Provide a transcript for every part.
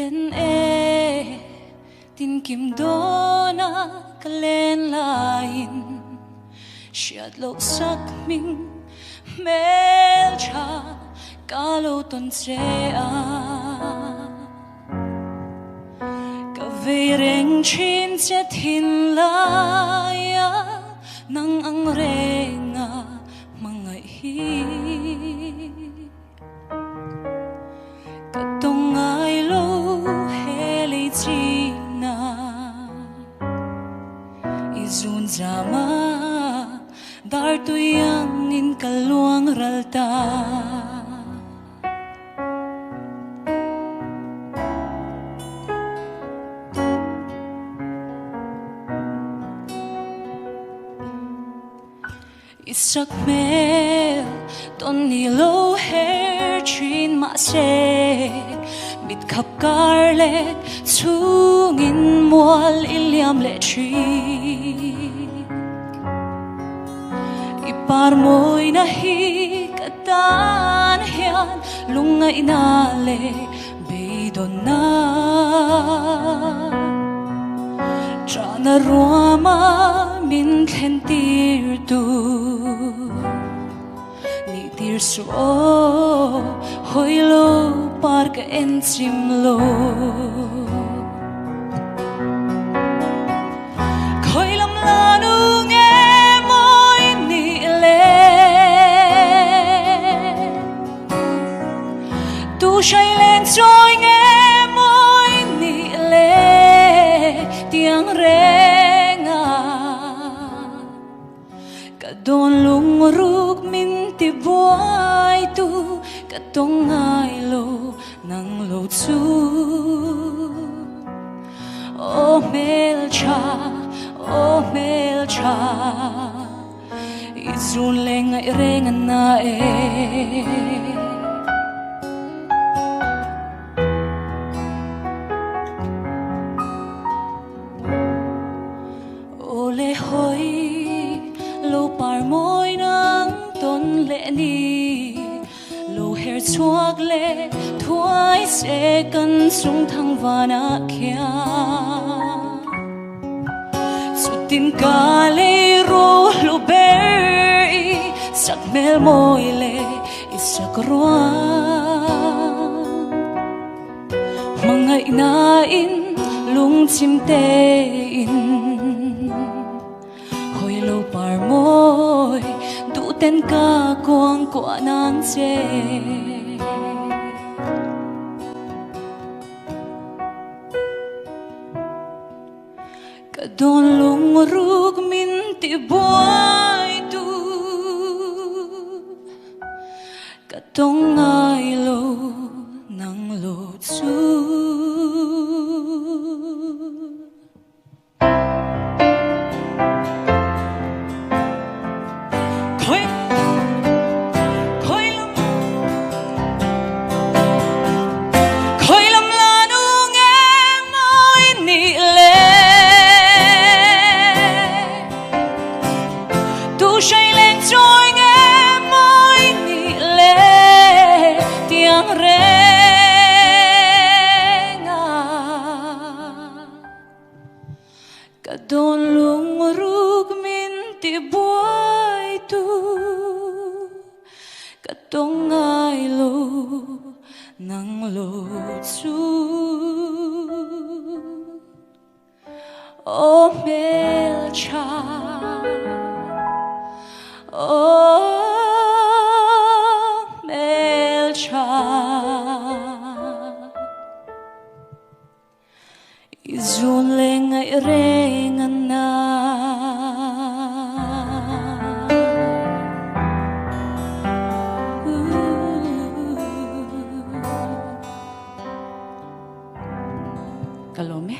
Ten e tinkim dawna ka len laiin hriat loh sak hming hmeltha ka lo tawn che a. Ka vei reng thin che thinlaia nang ang renga hmangaih hi. Ka tawng ngai lo he lei china i zun zama dar tui angin ka luang ral ta. I sak hmel tawn ni lo her thin mahse mit khap kar leh chhungin mual i liam leh thin. I par mawina hi ka tan hian lungngaihna leh beidawnna Chahna ruama min thlen tir tu Nih tir suh aw hawi lo par ka en chim lo Khawi lam la nu nge mawi nih le Tu hrai len chawi nge mawi nih le Tiang reng a Ka dawn lungruk min ti buai tu Ka tawng ngai lo nang lo chu Aw hmeltha, aw hmeltha I zun leh ngaih reng a na e. Aw le hawi lo par mawi nang tawn leh ni Lo her chhuak leh thuai se kan chung thang vanah khian Chutin ka lei ru hlu ber i sak hmel mawi leh i sak ruang Hmangaihnain lungchim tein Hawi lo par mawi duh ten ka kuang kuah nan che. Ka dawn lungruk min ti buai tu Ka tawng ngai lo nang lo chu. Khawi lam la nu nge mawi nih le Tu hrai leng chawi nge mawi nih le Tiang reng a Ka dawn lungruk min ti buai tu Ka tawng ngai lo nang lo chu Aw hmeltha Aw hmeltha I zun leh ngaih reng a na. Ka lawm e.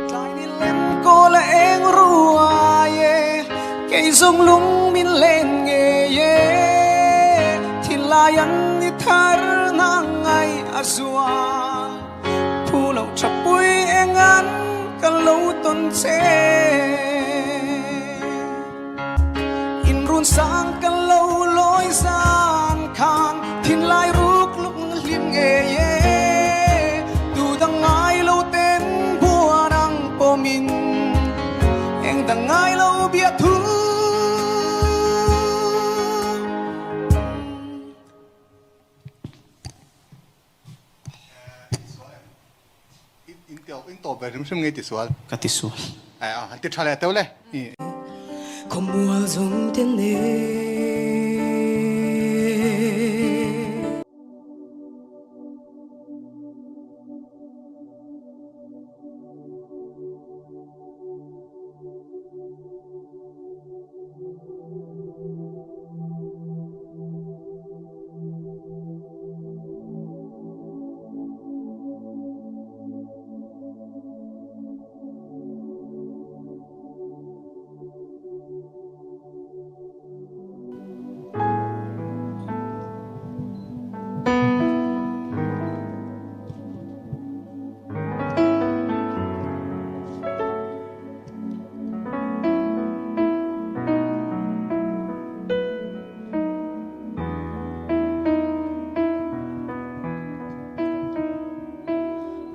Tlai ni lem kawl a eng ruai e, kei zawng lung min len ngei e. Thinlai an ni thar na ngai a zual, phu loh tha pui eng an ka lo tawn che. In run sang ka lo lawi zan kha. Ti awk in tawp ve hrim hrim ngei ti sual. Ka ti sual. Ai a han ti tha leh teu le. Khawmual zawng te nen.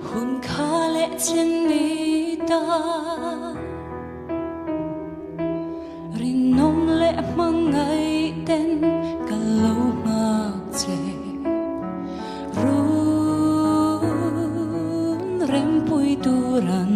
Hun kha leh chen ni ta Rinawm leh hmangaih ten ka lo nghak che Run rempui turan.